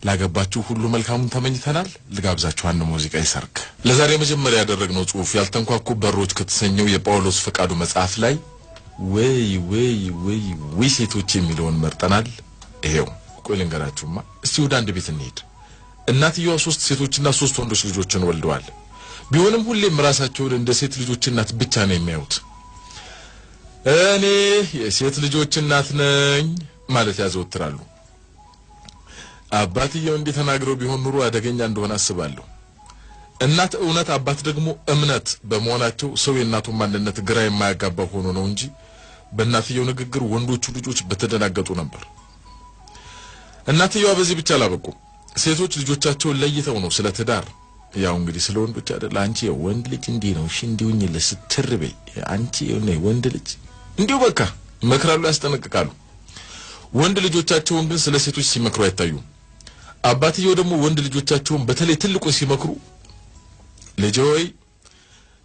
ላገባችሁ ሁሉ መልካሙን ተመኝተናል። ልጋብዛችሁ አንድ ሙዚቃ ይሰርክ። ለዛሬ መጀመሪያ ያደረግነው ጽሑፍ ያልተንኳኩ በሮች ከተሰኘው የጳውሎስ ፈቃዱ መጽሐፍ ላይ ወይ ወይ ወይ ወይ ሴቶች የሚለውን መርጠናል። ይሄው ቆይ ልንገራችሁማ። እስቲ ወደ አንድ ቤት እንሂድ። እናትየዋ 3 ሴቶችና 3 ወንዶች ልጆችን ወልደዋል። ቢሆንም ሁሌም ራሳቸውን እንደ ሴት ልጆች እናት ብቻ ነው የሚያዩት። እኔ የሴት ልጆች እናት ነኝ ማለት ያዘወትራሉ። አባትየው እንዲህ ተናግረው ቢሆን ኑሮ አደገኛ እንደሆነ አስባለሁ። እናት እውነት፣ አባት ደግሞ እምነት በመሆናቸው ሰው የእናቱን ማንነት ግራ የማያጋባ ሆኖ ነው እንጂ በእናትየው ንግግር ወንዶቹ ልጆች በተደናገጡ ነበር። እናትየዋ በዚህ ብቻ አላበቁም። ሴቶች ልጆቻቸውን ለይተው ነው ስለ ትዳር፣ ያው እንግዲህ ስለ ወንዶች አይደል፣ አንቺ ወንድ ልጅ እንዲህ ነው፣ እሺ እንዲሁኝልህ ስትርበይ፣ አንቺ ወንድ ልጅ እንዲሁ በቃ ይመክራሉ፣ ያስጠነቅቃሉ። ወንድ ልጆቻቸውን ግን ስለ ሴቶች ሲመክሩ አይታዩም። አባትየው ደግሞ ወንድ ልጆቻቸውን በተለይ ትልቁን ሲመክሩ ልጅ ሆይ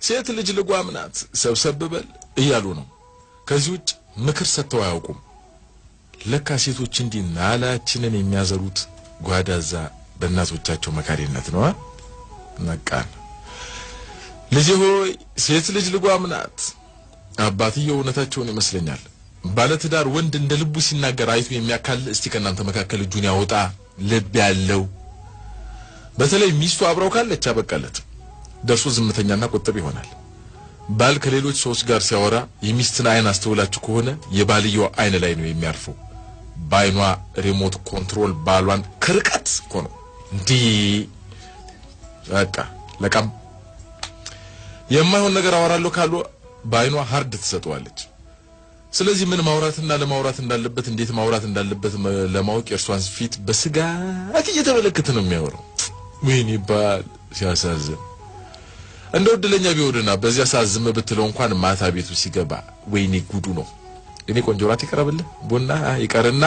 ሴት ልጅ ልጓም ናት፣ ሰብሰብ በል እያሉ ነው። ከዚህ ውጭ ምክር ሰጥተው አያውቁም። ለካ ሴቶች እንዲህ ናላችንን የሚያዘሩት ጓዳዛ በእናቶቻቸው መካሪነት ነው። ነቃን። ልጅ ሆይ ሴት ልጅ ልጓም ናት። አባትየው እውነታቸውን ይመስለኛል። ባለትዳር ወንድ እንደ ልቡ ሲናገር አይቶ የሚያካል እስቲ ከእናንተ መካከል እጁን ያወጣ ልብ ያለው። በተለይ ሚስቱ አብረው ካለች አበቃለት። ደርሶ ዝምተኛና ቁጥብ ይሆናል። ባል ከሌሎች ሰዎች ጋር ሲያወራ የሚስትን አይን አስተውላችሁ ከሆነ የባልየው አይን ላይ ነው የሚያርፈው። ባይኗ remote control ባሏን ከርቀት እኮ ነው እንዲህ በቃ ለቀም የማይሆን ነገር አወራለሁ ካሉ ባይኗ hard ትሰጠዋለች። ስለዚህ ምን ማውራትና ለማውራት እንዳለበት እንዴት ማውራት እንዳለበት ለማወቅ የእርሷን ፊት በስጋት እየተመለከተ ነው የሚያወራው። ወይኔ ባል ሲያሳዝን። እንደው እድለኛ ቢሆንና በዚያ ሰዓት ዝም ብትለው እንኳን ማታ ቤቱ ሲገባ ወይኔ ጉዱ ነው። እኔ ቆንጆ ራት ይቀርብልህ ቡና ይቀርና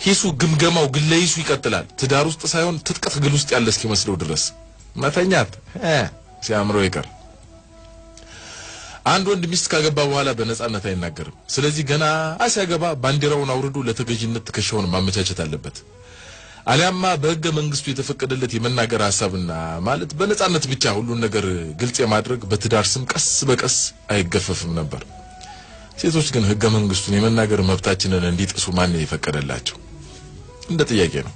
ሂሱ ግምገማው ግለይሱ ይቀጥላል። ትዳር ውስጥ ሳይሆን ትጥቅ ትግል ውስጥ ያለ እስኪመስለው ድረስ መተኛት ሲያምረው ይቀር። አንድ ወንድ ሚስት ካገባ በኋላ በነጻነት አይናገርም። ስለዚህ ገና ሲያገባ ባንዲራውን አውርዶ ለተገዥነት ትከሻውን ማመቻቸት አለበት። አሊያማ በሕገ መንግስቱ የተፈቀደለት የመናገር ሐሳብና ማለት በነጻነት ብቻ ሁሉን ነገር ግልጽ የማድረግ በትዳር ስም ቀስ በቀስ አይገፈፍም ነበር። ሴቶች ግን ሕገ መንግስቱን የመናገር መብታችንን እንዲጥሱ ማን የፈቀደላቸው? እንደ ጥያቄ ነው።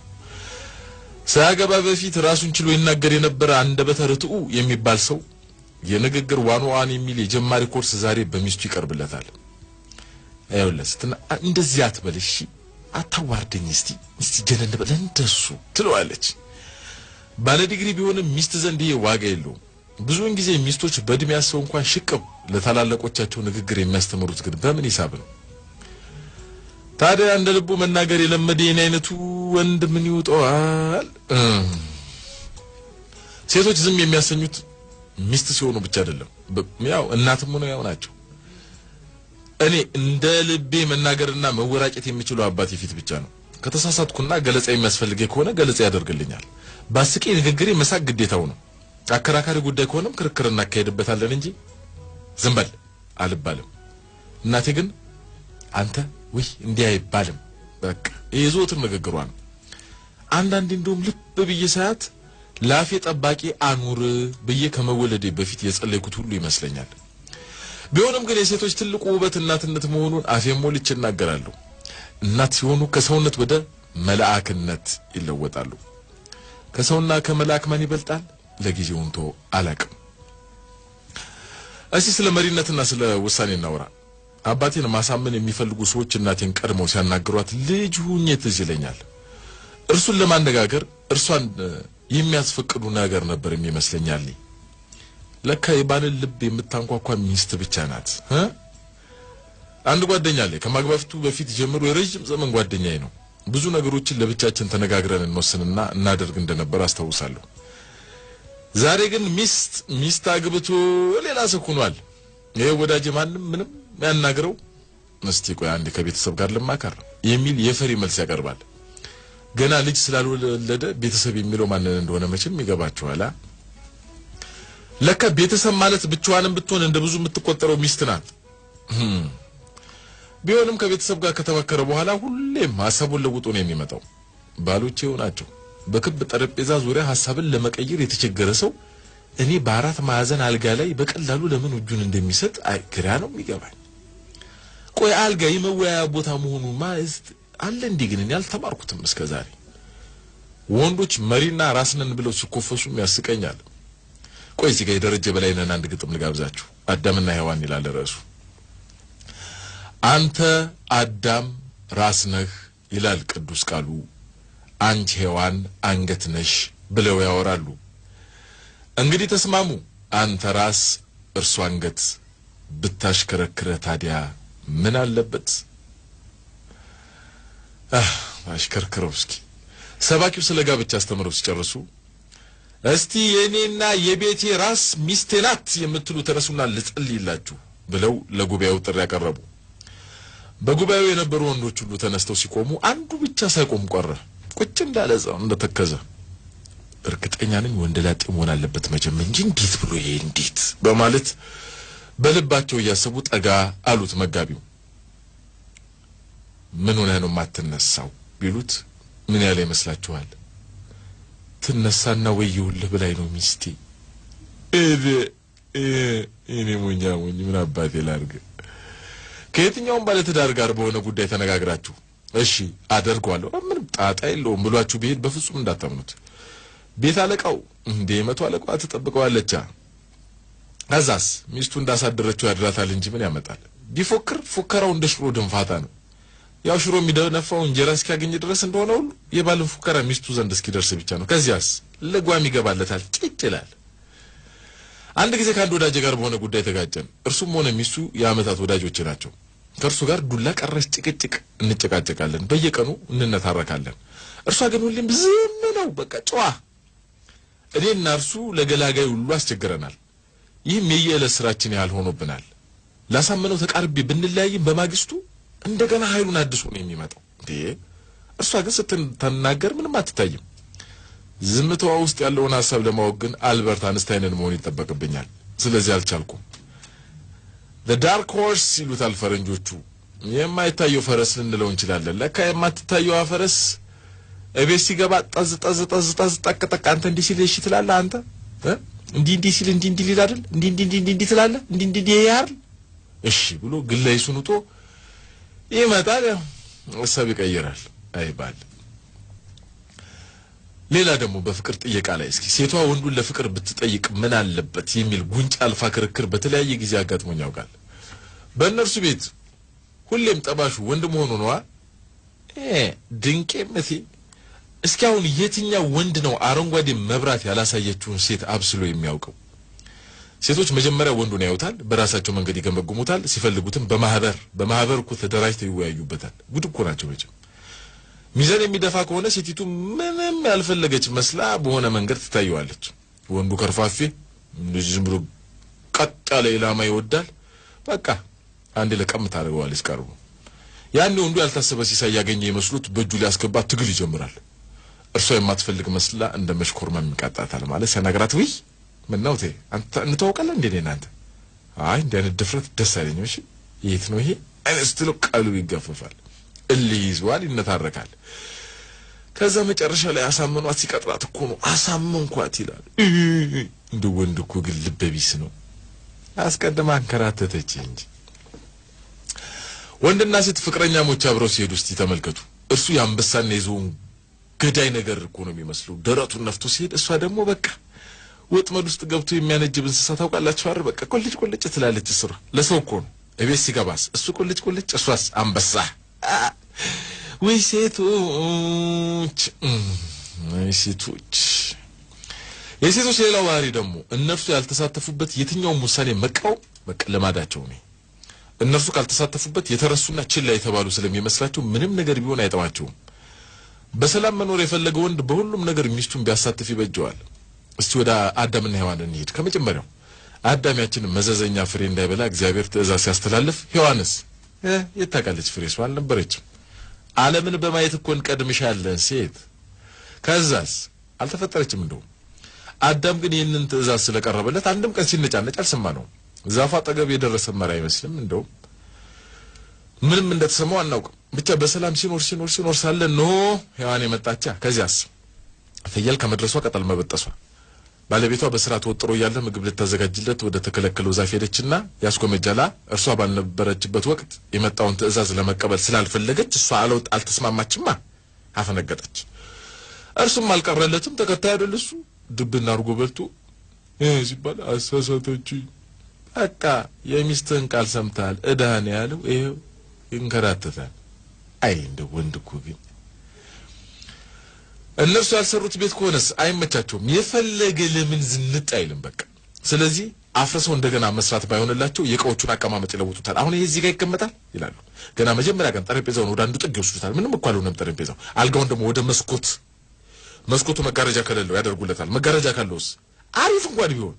ሳያገባ በፊት ራሱን ችሎ ይናገር የነበረ አንደበተ ርቱዕ የሚባል ሰው የንግግር 101 የሚል የጀማሪ ኮርስ ዛሬ በሚስቱ ይቀርብለታል። አይወለ ስትና እንደዚህ አትበል እሺ፣ አታዋርደኝ፣ እስቲ እስቲ ጀነን በል እንደሱ ትለዋለች። ባለ ዲግሪ ቢሆንም ሚስት ዘንድ ይሄ ዋጋ የለውም። ብዙውን ጊዜ ሚስቶች በእድሜያቸው እንኳን ሽቅብ ለታላላቆቻቸው ንግግር የሚያስተምሩት ግን በምን ሂሳብ ነው? ታዲያ እንደ ልቡ መናገር የለመደ የኔ አይነቱ ወንድ ምን ይውጠዋል? ሴቶች ዝም የሚያሰኙት ሚስት ሲሆኑ ብቻ አይደለም፣ ያው እናትም ሆነው ያው ናቸው። እኔ እንደ ልቤ መናገርና መወራጨት የሚችለው አባቴ ፊት ብቻ ነው። ከተሳሳትኩና ገለጻ የሚያስፈልገኝ ከሆነ ገለጻ ያደርግልኛል። ባስቄ ንግግሬ መሳቅ ግዴታው ነው። አከራካሪ ጉዳይ ከሆነም ክርክር እናካሄድበታለን እንጂ ዝም በል አልባልም። እናቴ ግን አንተ ውይ እንዲህ አይባልም፣ በቃ የዘወትር ንግግሯ ነው። አንዳንዴ እንደውም ልብ ብዬ ሳያት ላፌ ጠባቂ አኑር ብዬ ከመወለዴ በፊት የጸለይኩት ሁሉ ይመስለኛል። ቢሆንም ግን የሴቶች ትልቁ ውበት እናትነት መሆኑን አፌን ሞልቼ እናገራለሁ። እናት ሲሆኑ ከሰውነት ወደ መልአክነት ይለወጣሉ። ከሰውና ከመልአክ ማን ይበልጣል? ለጊዜው እንቶ አላቅም። እስቲ ስለ መሪነትና ስለ ውሳኔ እናውራ። አባቴን ማሳመን የሚፈልጉ ሰዎች እናቴን ቀድመው ሲያናግሯት ልጅ ሁኜ ትዝ ይለኛል። እርሱን ለማነጋገር እርሷን የሚያስፈቅዱ ነገር ነበር የሚመስለኛል። ለካ የባልን ልብ የምታንኳኳ ሚስት ብቻ ናት። አንድ ጓደኛ አለ። ከማግባቱ በፊት ጀምሮ የረጅም ዘመን ጓደኛዬ ነው። ብዙ ነገሮችን ለብቻችን ተነጋግረን እንወስንና እናደርግ እንደነበር አስታውሳለሁ። ዛሬ ግን ሚስት አግብቶ ሌላ ሰው ሆኗል። ይሄ ወዳጄ ማንም ምንም ያናግረው እስቲ ቆይ አንዴ ከቤተሰብ ጋር ልማከር የሚል የፈሪ መልስ ያቀርባል። ገና ልጅ ስላልወለደ ቤተሰብ የሚለው ማንን እንደሆነ መቼም ይገባቸዋል። ለካ ቤተሰብ ማለት ብቻዋንም ብትሆን እንደ ብዙ የምትቆጠረው ሚስት ናት። ቢሆንም ከቤተሰብ ጋር ከተመከረ በኋላ ሁሌም ሀሳቡን ለውጦ ነው የሚመጣው። ባሎቼው ናቸው። በክብ ጠረጴዛ ዙሪያ ሐሳብን ለመቀየር የተቸገረ ሰው እኔ በአራት ማዕዘን አልጋ ላይ በቀላሉ ለምን እጁን እንደሚሰጥ ግራ ነው የሚገባኝ። ቆይ አልጋ የመወያያ ቦታ መሆኑ አለ እንዴ? ግን እኔ አልተማርኩትም እስከዛሬ። ወንዶች መሪና ራስ ነን ብለው ሲኮፈሱም ያስቀኛል። ቆይ እዚህ ጋር የደረጀ በላይነህን አንድ ግጥም ልጋብዛችሁ። አዳምና ሔዋን ይላል ርዕሱ። አንተ አዳም ራስ ነህ ይላል ቅዱስ ቃሉ፣ አንቺ ሔዋን አንገት ነሽ ብለው ያወራሉ። እንግዲህ ተስማሙ፣ አንተ ራስ እርሷ አንገት፣ ብታሽከረክረ ታዲያ ምን አለበት? አሽከርክረው እስኪ። ሰባኪው ስለ ጋብቻ አስተምረው ሲጨርሱ እስቲ የኔና የቤቴ ራስ ሚስቴ ናት የምትሉ ተነሱና ልጸልይላችሁ ብለው ለጉባኤው ጥሪ ያቀረቡ። በጉባኤው የነበሩ ወንዶች ሁሉ ተነስተው ሲቆሙ አንዱ ብቻ ሳይቆም ቀረ። ቁጭ እንዳለ እዛው እንደተከዘ። እርግጠኛ ነኝ ወንድ ላጤ መሆን አለበት መቼም እንጂ እንዴት ብሎ ይሄ እንዴት በማለት በልባቸው እያሰቡ ጠጋ አሉት መጋቢው። ምን ሆነህ ነው የማትነሳው ቢሉት ምን ያለ ይመስላችኋል? ትነሳና ወየውልህ ብላኝ ነው ሚስቴ። እኔ ሞኛ ሞኝ ምን አባቴ ላድርግ? ከየትኛውም ባለትዳር ጋር በሆነ ጉዳይ ተነጋግራችሁ እሺ አደርገዋለሁ ምንም ጣጣ የለውም ብሏችሁ ቢሄድ በፍጹም እንዳታምኑት። ቤት አለቃው እንዴ መቶ አለቃዋ ትጠብቀዋለች። ከዛስ ሚስቱ እንዳሳደረችው ያድራታል እንጂ ምን ያመጣል? ቢፎክር ፎከራው እንደ ሽሮ ድንፋታ ነው። ያው ሽሮ የሚደነፋው እንጀራ እስኪያገኝ ድረስ እንደሆነ ሁሉ የባልን ፉከራ ሚስቱ ዘንድ እስኪደርስ ብቻ ነው። ከዚያስ ልጓም ይገባለታል፣ ጭጭ ይላል። አንድ ጊዜ ከአንድ ወዳጄ ጋር በሆነ ጉዳይ ተጋጨን። እርሱም ሆነ ሚስቱ የዓመታት ወዳጆቼ ናቸው። ከእርሱ ጋር ዱላ ቀረሽ ጭቅጭቅ እንጨቃጨቃለን፣ በየቀኑ እንነታረካለን። እርሷ ግን ሁሌም ዝም ነው፣ በቃ ጨዋ። እኔና እርሱ ለገላጋይ ሁሉ አስቸግረናል። ይህም የየዕለት ስራችን ያህል ሆኖብናል። ላሳምነው ተቃርቤ ብንለያይም በማግስቱ እንደገና ኃይሉን አድሶ ነው የሚመጣው። እንዴ እርሷ ግን ስትናገር ምንም አትታይም። ዝምታዋ ውስጥ ያለውን ሐሳብ ለማወቅ ግን አልበርት አንስታይንን መሆን ይጠበቅብኛል። ስለዚህ አልቻልኩም። The dark horse ይሉታል ፈረንጆቹ። የማይታየው ፈረስ ልንለው እንችላለን። ለካ የማትታየው ፈረስ እቤት ሲገባ ጠዝ ጠዝ ጠዝ ጠዝ ጠቅ ጠቅ፣ አንተ እንዲህ ሲል እሺ ትላለህ፣ አንተ እንዲህ እንዲህ ሲል እንዲህ እንዲህ ሊል አይደል፣ እንዲህ እንዲህ እንዲህ እንዲህ ትላለህ፣ እንዲህ እንዲህ እንዲህ አይደል፣ እሺ ብሎ ግላይሱን ውጦ ይመጣል። ያው ሀሳብ ይቀይራል አይባል። ሌላ ደግሞ በፍቅር ጥየቃ ላይ እስኪ ሴቷ ወንዱን ለፍቅር ብትጠይቅ ምን አለበት የሚል ጉንጭ አልፋ ክርክር በተለያየ ጊዜ አጋጥሞኝ ያውቃል። በእነርሱ ቤት ሁሌም ጠባሹ ወንድ መሆኑ ነዋ። ድንቄ መቴ እስኪ አሁን የትኛው ወንድ ነው አረንጓዴ መብራት ያላሳየችውን ሴት አብስሎ የሚያውቀው? ሴቶች መጀመሪያ ወንዱን ያዩታል፣ በራሳቸው መንገድ ይገመግሙታል። ሲፈልጉትም በማህበር እኮ ተደራጅተው ይወያዩበታል። ጉድ እኮ ናቸው መቼም። ሚዛን የሚደፋ ከሆነ ሴቲቱ ምንም ያልፈለገች መስላ በሆነ መንገድ ትታየዋለች። ወንዱ ከርፋፌ እንደዚህ ዝም ብሎ ቀጥ ያለ ኢላማ ይወዳል። በቃ አንዴ ለቀም ታደርገዋለች ቀርቦ። ያኔ ወንዱ ያልታሰበ ሲሳይ ያገኘ ይመስሉት በእጁ ሊያስገባ ትግል ይጀምራል። እርሷ የማትፈልግ መስላ እንደ መሽኮርመም ይቃጣታል። ማለት ሲያናግራት ውይ ምነው እቴ አንተ እንተዋወቃለን እንዴ እኔና አንተ? አይ እንዲህ አይነት ድፍረት ደስ አይለኝም። እሺ የት ነው ይሄ አይነት ስትለው ቃሉ ይገፈፋል፣ እልህ ይዟል፣ ይነታረካል። ከዛ መጨረሻ ላይ አሳምኗት ሲቀጥራት እኮ ነው አሳመንኳት ይላል። እንደ ወንድ እኮ ግን ልበ ቢስ ነው። አስቀድማ አንከራተተች እንጂ። ወንድና ሴት ፍቅረኛሞች አብረው ሲሄዱ እስቲ ተመልከቱ። እርሱ የአንበሳና የዝሆን ገዳይ ነገር እኮ ነው የሚመስለው። ደረቱን ነፍቶ ሲሄድ፣ እሷ ደግሞ በቃ ወጥመድ ውስጥ ገብቶ የሚያነጅብ እንስሳ ታውቃላችሁ አይደል? በቃ ቆልጭ ቆልጭ ትላለች። እሷ ለሰው እኮ ነው። እቤት ሲገባስ እሱ ቆልጭ ቆልጭ፣ እሷስ አንበሳ። ወይ ሴቶች፣ ወይ ሴቶች። የሴቶች ሌላው ባህሪ ደግሞ እነርሱ ያልተሳተፉበት የትኛውም ውሳኔ መቃወም በቃ ልማዳቸው ነው። እነርሱ ካልተሳተፉበት የተረሱና ችላ የተባሉ ስለሚመስላቸው ምንም ነገር ቢሆን አይጠማቸውም። በሰላም መኖር የፈለገ ወንድ በሁሉም ነገር ሚስቱን ቢያሳትፍ ይበጀዋል። እስቲ ወደ አዳምና ሔዋን እንሂድ። ከመጀመሪያው አዳም ያችንን መዘዘኛ ፍሬ እንዳይበላ እግዚአብሔር ትእዛዝ ሲያስተላልፍ፣ ሔዋንስ የት ታውቃለች? ፍሬ እሷ አልነበረችም። ዓለምን በማየት እኮ እንቀድምሻለን ሴት። ከዛስ አልተፈጠረችም። እንደውም አዳም ግን ይህንን ትእዛዝ ስለቀረበለት አንድም ቀን ሲነጫነጭ አልሰማነውም። ዛፉ አጠገብ የደረሰ መራ አይመስልም። እንደውም ምንም እንደተሰማው አናውቅም። ብቻ በሰላም ሲኖር ሲኖር ሲኖር ሳለ ኖ ሔዋን የመጣቻ። ከዚያስ ፍየል ከመድረሷ ቅጠል መበጠሷ። ባለቤቷ በስራ ተወጥሮ እያለ ምግብ ልታዘጋጅለት ወደ ተከለከለው ዛፍ ሄደችና ያስጎመጃላ። እርሷ ባልነበረችበት ወቅት የመጣውን ትዕዛዝ ለመቀበል ስላልፈለገች እሷ አለውጥ አልተስማማችማ፣ አፈነገጠች። እርሱም አልቀረለትም፣ ተከታይ አይደል እሱ ድብና አድርጎ በልቶ ሲባል አሳሳተችኝ። በቃ የሚስትህን ቃል ሰምተሃል፣ እዳህ ነው ያለው። ይኸው ይንከራተታል። አይ እንደ ወንድ እኮ ግን እነርሱ ያልሰሩት ቤት ከሆነስ አይመቻቸውም። የፈለገ ለምን ዝንጥ አይልም። በቃ ስለዚህ አፍርሰው እንደገና መስራት ባይሆንላቸው የእቃዎቹን አቀማመጥ ይለውጡታል። አሁን ይሄ እዚህ ጋር ይቀመጣል ይላሉ። ገና መጀመሪያ ቀን ጠረጴዛውን ወደ አንዱ ጥግ ይወስዱታል። ምንም እኮ አልሆነም ጠረጴዛው። አልጋውን ደግሞ ወደ መስኮት፣ መስኮቱ መጋረጃ ከሌለው ያደርጉለታል። መጋረጃ ካለውስ አሪፍ እንኳን ቢሆን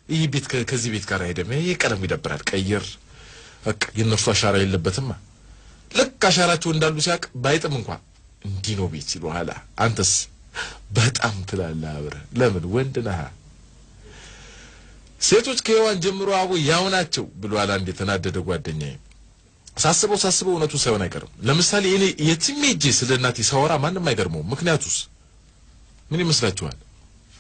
ይህ ቤት ከዚህ ቤት ጋር አይሄድም፣ ይሄ ቀለሙ ይደብራል፣ ቀይር። በቃ የእነርሱ አሻራ የለበትማ። ልክ አሻራቸው እንዳሉ ሲያውቅ ባይጥም እንኳን እንዲህ ነው ቤት ሲሉ ኋላ አንተስ በጣም ትላለህ አብረህ። ለምን ወንድ ነህ። ሴቶች ከሔዋን ጀምሮ አቦ ያው ናቸው ብሏል አንድ የተናደደ ጓደኛዬ። ሳስበው ሳስበው እውነቱ ሳይሆን አይቀርም። ለምሳሌ እኔ የትም ሄጄ ስለ እናቴ ሳወራ ማንም አይገርመውም። ምክንያቱስ ምን ይመስላችኋል?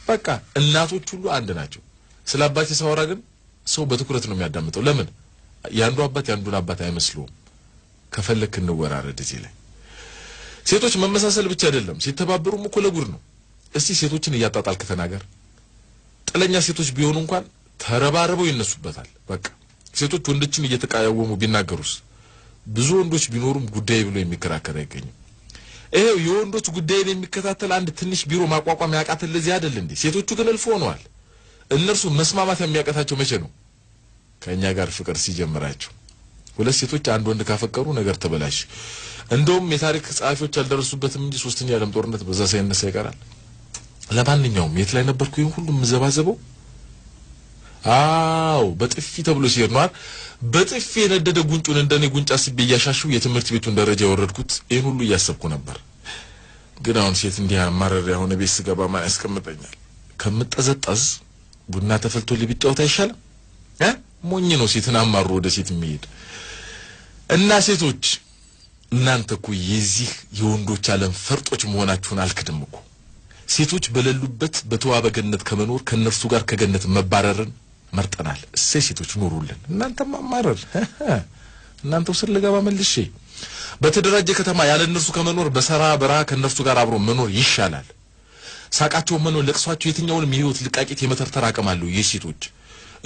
በቃ እናቶች ሁሉ አንድ ናቸው። ስለ አባቴ ሳወራ ግን ሰው በትኩረት ነው የሚያዳምጠው። ለምን? የአንዱ አባት የአንዱን አባት አይመስለውም። ከፈለክ እንወራረድ እዚህ ላይ። ሴቶች መመሳሰል ብቻ አይደለም፣ ሲተባበሩም እኮ ለጉድ ነው። እስቲ ሴቶችን እያጣጣልክ ተናገር። ጥለኛ ሴቶች ቢሆኑ እንኳን ተረባርበው ይነሱበታል። በቃ ሴቶች ወንዶችን እየተቃወሙ ቢናገሩስ ብዙ ወንዶች ቢኖሩም ጉዳይ ብሎ የሚከራከር አይገኝም። ይሄው የወንዶች ጉዳይን የሚከታተል አንድ ትንሽ ቢሮ ማቋቋም ያቃተን ለዚህ አይደል እንዴ? ሴቶቹ ግን እልፍ ሆነዋል። እነርሱ መስማማት የሚያቀታቸው መቼ ነው? ከእኛ ጋር ፍቅር ሲጀምራቸው። ሁለት ሴቶች አንድ ወንድ ካፈቀሩ ነገር ተበላሽ። እንደውም የታሪክ ጸሐፊዎች አልደረሱበትም እንጂ ሶስተኛ የዓለም ጦርነት በዛ ሳይነሳ ይቀራል። ለማንኛውም የት ላይ ነበርኩ ይሄን ሁሉ የምዘባዘበው? አዎ በጥፊ ተብሎ ሲሄድ ነው አይደል? በጥፊ የነደደ ጉንጩን እንደኔ ጉንጭ አስቤ እያሻሸሁ የትምህርት ቤቱን ደረጃ የወረድኩት ይሄን ሁሉ እያሰብኩ ነበር። ግን አሁን ሴት እንዲህ አማረር የሆነ ቤት ስገባ ማን ያስቀምጠኛል? ከምጠዘጠዝ ቡና ተፈልቶ ሊብጫወት አይሻልም? ሞኝ ነው ሴትን አማሮ ወደ ሴት የሚሄድ። እና ሴቶች እናንተ እኮ የዚህ የወንዶች ዓለም ፈርጦች መሆናችሁን አልክድም እኮ። ሴቶች በሌሉበት በተዋበ ገነት ከመኖር ከእነርሱ ጋር ከገነት መባረርን መርጠናል። እሰይ ሴቶች ኑሩልን። እናንተማ ማማረር እናንተው ስር ልገባ መልሼ። በተደራጀ ከተማ ያለ እነርሱ ከመኖር በሰራ በረሃ ከእነርሱ ጋር አብሮ መኖር ይሻላል። ሳቃቸው መኖር ለቅሷቸው የትኛውንም የህይወት ልቃቂት የመተርተር አቅም አለው የሴቶች።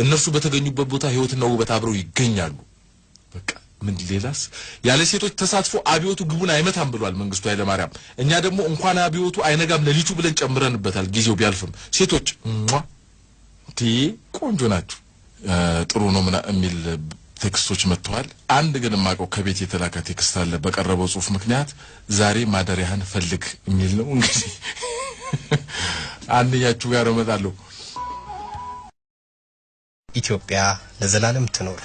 እነርሱ በተገኙበት ቦታ ህይወትና ውበት አብረው ይገኛሉ። በቃ ምን ሌላስ? ያለ ሴቶች ተሳትፎ አብዮቱ ግቡን አይመታም ብሏል መንግስቱ ኃይለማርያም። እኛ ደግሞ እንኳን አብዮቱ አይነጋም ሌሊቱ ብለን ጨምረንበታል። ጊዜው ቢያልፍም ሴቶች ቆንጆ ናችሁ፣ ጥሩ ነው ምና የሚል text ኦች መጥተዋል። አንድ ግን የማውቀው ከቤት የተላከ text አለ በቀረበው ጽሁፍ ምክንያት ዛሬ ማደሪያህን ፈልግ የሚል ነው። እንግዲህ አንደኛችሁ ጋር እመጣለሁ። ኢትዮጵያ ለዘላለም ትኖር።